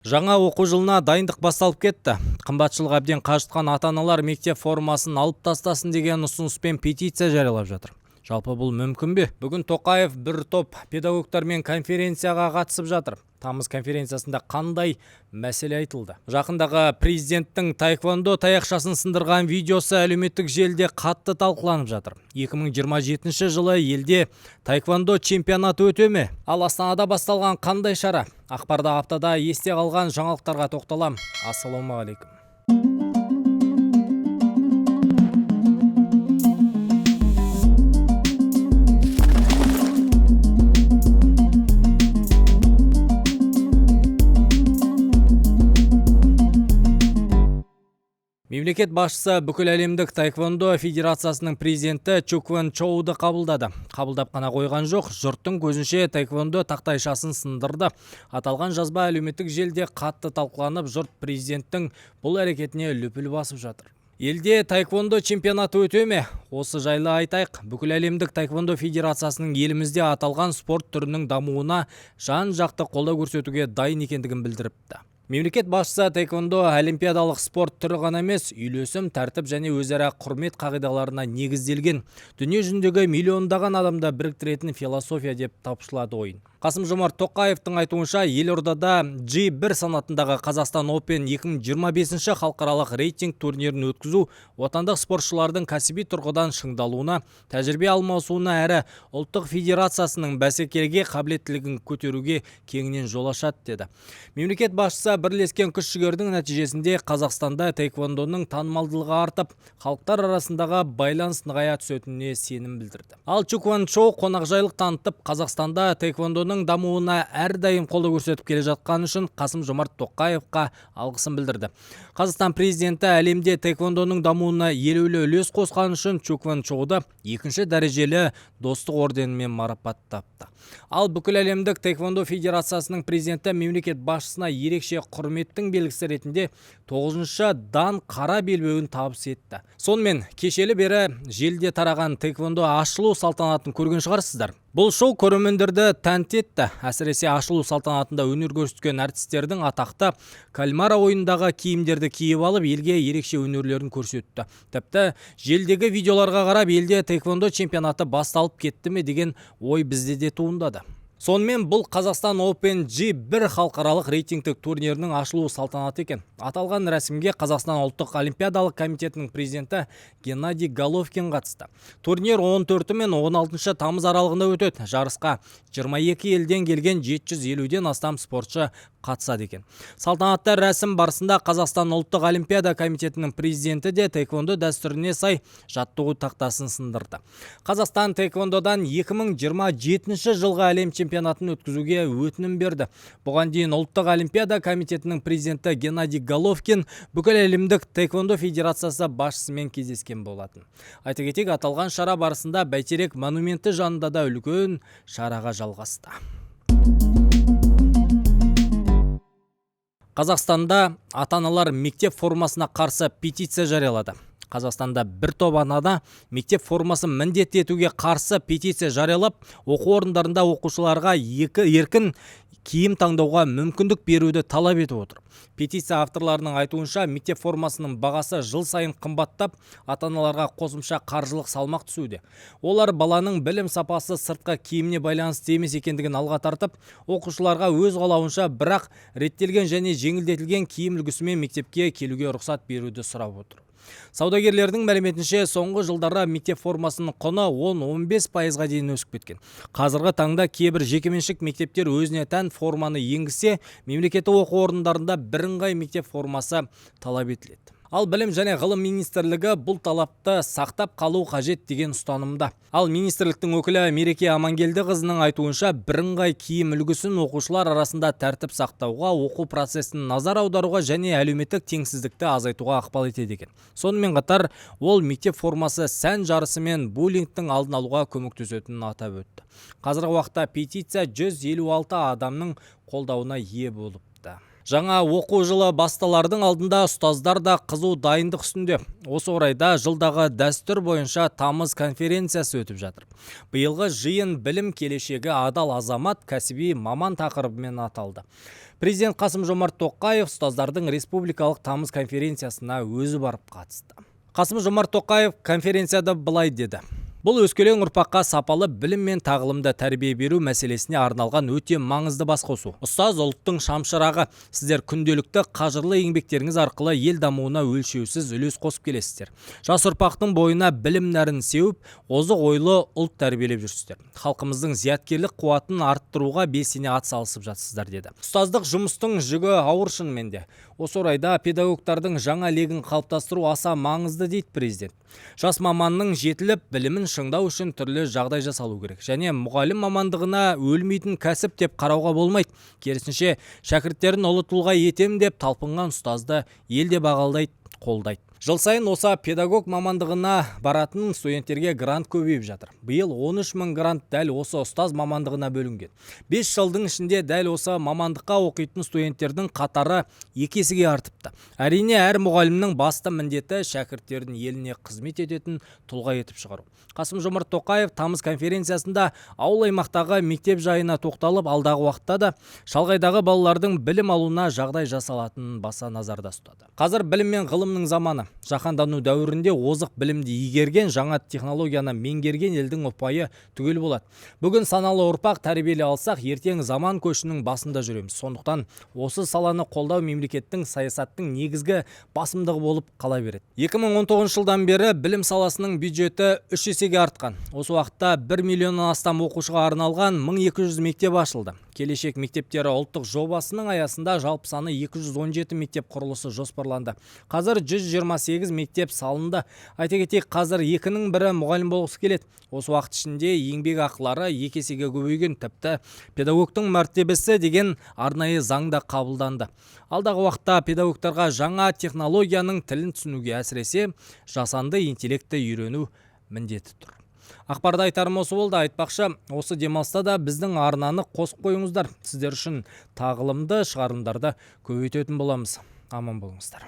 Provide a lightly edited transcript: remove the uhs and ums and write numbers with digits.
Жаңа оқу жылына дайындық басталып кетті. Қымбатшылық әбден қажытқан ата-аналар мектеп формасын алып тастасын деген ұсыныспен петиция жариялап жатыр. Жалпы, бұл мүмкін бе? Бүгін Тоқаев бір топ педагогтармен конференцияға қатысып жатыр. Тамыз конференциясында қандай мәселе айтылды? Жақындағы президенттің таэквондо таяқшасын сындырған видеосы әлеуметтік желіде қатты талқыланып жатыр. 2027 жылы елде таэквондо чемпионаты өте ме? Ал Астанада басталған қандай шара? Ақпарда аптада есте қалған жаңалықтарға тоқталам. Ассалаумағалейкум. Мемлекет басшысы Бүкіл әлемдік таэквондо федерациясының президенті Чу Квон Чоуды қабылдады. Қабылдап қана қойған жоқ, жұрттың көзінше таэквондо тақтайшасын сындырды. Аталған жазба әлеуметтік желіде қатты талқыланып, жұрт президенттің бұл әрекетіне лүпіл басып жатыр. Елде таэквондо чемпионаты өте ме? Осы жайлы айтайық. Бүкіл әлемдік таэквондо федерациясының елімізде аталған спорт түрінің дамуына жан-жақты қолдау көрсетуге дайын екендігін білдіріпті. Мемлекет басшысы таэквондо олимпиадалық спорт түрі ғана емес, үйлесім, тәртіп және өзара құрмет қағидаларына негізделген, дүние жүзіндегі миллиондаған адамды біріктіретін философия деп топшылады ойын. Қасым Жомарт Тоқаевтың айтуынша, елордада G1 санатындағы Қазақстан Open 2025 халықаралық рейтинг турнирін өткізу отандық спортшылардың кәсіби тұрғыдан шыңдалуына, тәжірибе алмасуына әрі ұлттық федерациясының бәсекеге қабілеттілігін көтеруге кеңінен жол ашады деді. Мемлекет басшысы бірлескен күш жігердің нәтижесінде Қазақстанда таэквондоның танымалдылығы артып, халықтар арасындағы байланыс нығая түсетініне сенім білдірді. Ал Чу Квон Чоу қонақжайлық танытып, Қазақстанда таэквондоның дамуына әрдайым қолдау көрсетіп келе жатқаны үшін Қасым Жомарт Тоқаевқа алғысын білдірді. Қазақстан президенті әлемде таэквондоның дамуына елеулі үлес қосқаны үшін Чу Квон Чоуды екінші дәрежелі Достық орденімен марапаттапты. Ал Бүкіл әлемдік таэквондо федерациясының президенті мемлекет басшысына ерекше құрметтің белгісі ретінде тоғызыншы дан қара белбеуін табыс етті. Сонымен, кешелі бері желіде тараған таэквондо ашылу салтанатын көрген шығарсыздар. Бұл шоу көрермендерді тәнті етті. Әсіресе ашылу салтанатында өнер көрсеткен әртістердің атақты Кальмара ойындағы киімдерді киіп алып, елге ерекше өнерлерін көрсетті. Тіпті желідегі видеоларға қарап, елде таэквондо чемпионаты басталып кетті ме деген ой бізде де туындады. Сонымен, бұл Қазақстан Open G1 халықаралық рейтингтік турнирінің ашылу салтанаты екен. Аталған рәсімге Қазақстан ұлттық олимпиадалық комитетінің президенті Геннадий Головкин қатысты. Турнир 14 мен 16 тамыз аралығында өтеді. Жарысқа 22 елден келген 750-ден астам спортшы қатысады екен. Салтанатты рәсім барысында Қазақстан ұлттық олимпиада комитетінің президенті де таэквондо дәстүріне сай жаттығу тақтасын сындырды. Қазақстан таэквондодан 2027 жылғы әлем чемпионатын өткізуге өтінім берді. Бұған дейін ұлттық олимпиада комитетінің президенті Геннадий Головкин Бүкіл әлемдік таэквондо федерациясы басшысымен кездескен болатын. Айта кетейік, аталған шара барысында Бәйтерек монументі жанында да үлкен шараға жалғасты. Қазақстанда ата-аналар мектеп формасына қарсы петиция жариялады. Қазақстанда бір топ ана мектеп формасын міндетті етуге қарсы петиция жариялап, оқу орындарында оқушыларға екі еркін киім таңдауға мүмкіндік беруді талап етіп отыр. Петиция авторларының айтуынша, мектеп формасының бағасы жыл сайын қымбаттап, ата-аналарға қосымша қаржылық салмақ түсуде. Олар баланың білім сапасы сыртқы киіміне байланысты емес екендігін алға тартып, оқушыларға өз қалауынша, бірақ реттелген және жеңілдетілген киім үлгісімен мектепке келуге рұқсат беруді сұрап отыр. Саудагерлердің мәліметінше, соңғы жылдары мектеп формасының құны 10-15 пайызға дейін өсіп кеткен. Қазіргі таңда кейбір жекеменшік мектептер өзіне тән форманы енгізсе, мемлекеттік оқу орындарында бірыңғай мектеп формасы талап етіледі. Ал Білім және ғылым министрлігі бұл талапты сақтап қалу қажет деген ұстанымда. Ал министрліктің өкілі Мереке Амангелдіқызының айтуынша, бірыңғай киім үлгісін оқушылар арасында тәртіп сақтауға, оқу процесін назар аударуға және әлеуметтік теңсіздікті азайтуға ықпал етеді екен. Сонымен қатар, ол мектеп формасы сән жарысы мен буллингтің алдын алуға көмектесетінін атап өтті. Қазіргі уақытта петиция 156 адамның қолдауына ие болыпты. Жаңа оқу жылы басталардың алдында ұстаздар да қызу дайындық үстінде. Осы орайда жылдағы дәстүр бойынша тамыз конференциясы өтіп жатыр. Биылғы жиын «Білім келешегі, адал азамат, кәсіби маман» тақырыбымен аталды. Президент Қасым Жомарт Тоқаев ұстаздардың республикалық тамыз конференциясына өзі барып қатысты. Қасым Жомарт Тоқаев конференцияда былай деді: «Бұл өскелең ұрпаққа сапалы білім мен тағылымды тәрбие беру мәселесіне арналған өте маңызды басқосу. Ұстаз – ұлттың шамшырағы. Сіздер күнделікті қажырлы еңбектеріңіз арқылы ел дамуына өлшеусіз үлес қосып келесіздер. Жас ұрпақтың бойына білім нәрін сеуіп, озық ойлы ұлт тәрбиелеп жүрсіздер. Халқымыздың зияткерлік қуатын арттыруға белсене атсалысып жатсыздар», – деді. Ұстаздық жұмыстың жүгі ауыр шынымен де. Осы орайда педагогтардың жаңа легін қалыптастыру аса маңызды, дейді президент. Жас маманның жетіліп, білімін шыңдау үшін түрлі жағдай жасалу керек. Және мұғалім мамандығына өлмейтін кәсіп деп қарауға болмайды. Керісінше, шәкірттерін ұлы тұлға етем деп талпынған ұстазды ел де бағалайды, қолдайды. Жыл сайын осы педагог мамандығына баратын студенттерге грант көбейіп жатыр. Биыл 13 мың грант дәл осы ұстаз мамандығына бөлінген. 5 жылдың ішінде дәл осы мамандыққа оқитын студенттердің қатары екі есеге артыпты. Әрине, әр мұғалімнің басты міндеті – шәкірттерін еліне қызмет ететін тұлға етіп шығару. Қасым Жомарт Тоқаев тамыз конференциясында ауыл аймақтағы мектеп жайына тоқталып, алдағы уақытта да шалғайдағы балалардың білім алуына жағдай жасалатынын баса назарда ұстады. Қазір білім мен ғылымның заманы. Жаһандану дәуірінде озық білімді игерген, жаңа технологияны меңгерген елдің ұпайы түгел болады. Бүгін саналы ұрпақ тәрбиелей алсақ, ертең заман көшінің басында жүреміз. Сондықтан осы саланы қолдау мемлекеттің саясаттың негізгі басымдығы болып қала береді. 2019 жылдан бері білім саласының бюджеті үш есеге артқан. Осы уақытта 1 миллионнан астам оқушыға арналған 1200 мектеп ашылды. Келешек мектептері ұлттық жобасының аясында жалпы саны 217 мектеп құрылысы жоспарланды. Қазір 128 мектеп салынды. Айта кетейік, қазір екінің бірі мұғалім болғысы келеді. Осы уақыт ішінде еңбек ақылары екі есеге көбейген, тіпті педагогтың мәртебесі деген арнайы заң да қабылданды. Алдағы уақытта педагогтарға жаңа технологияның тілін түсінуге, әсіресе жасанды интеллектті үйрену міндеті тұр. Ақпарда айтарым осы болды. Айтпақшы, осы демалыста да біздің арнаны қосып қойыңыздар. Сіздер үшін тағылымды шығарылымдарды көбейтетін боламыз. Аман болыңыздар.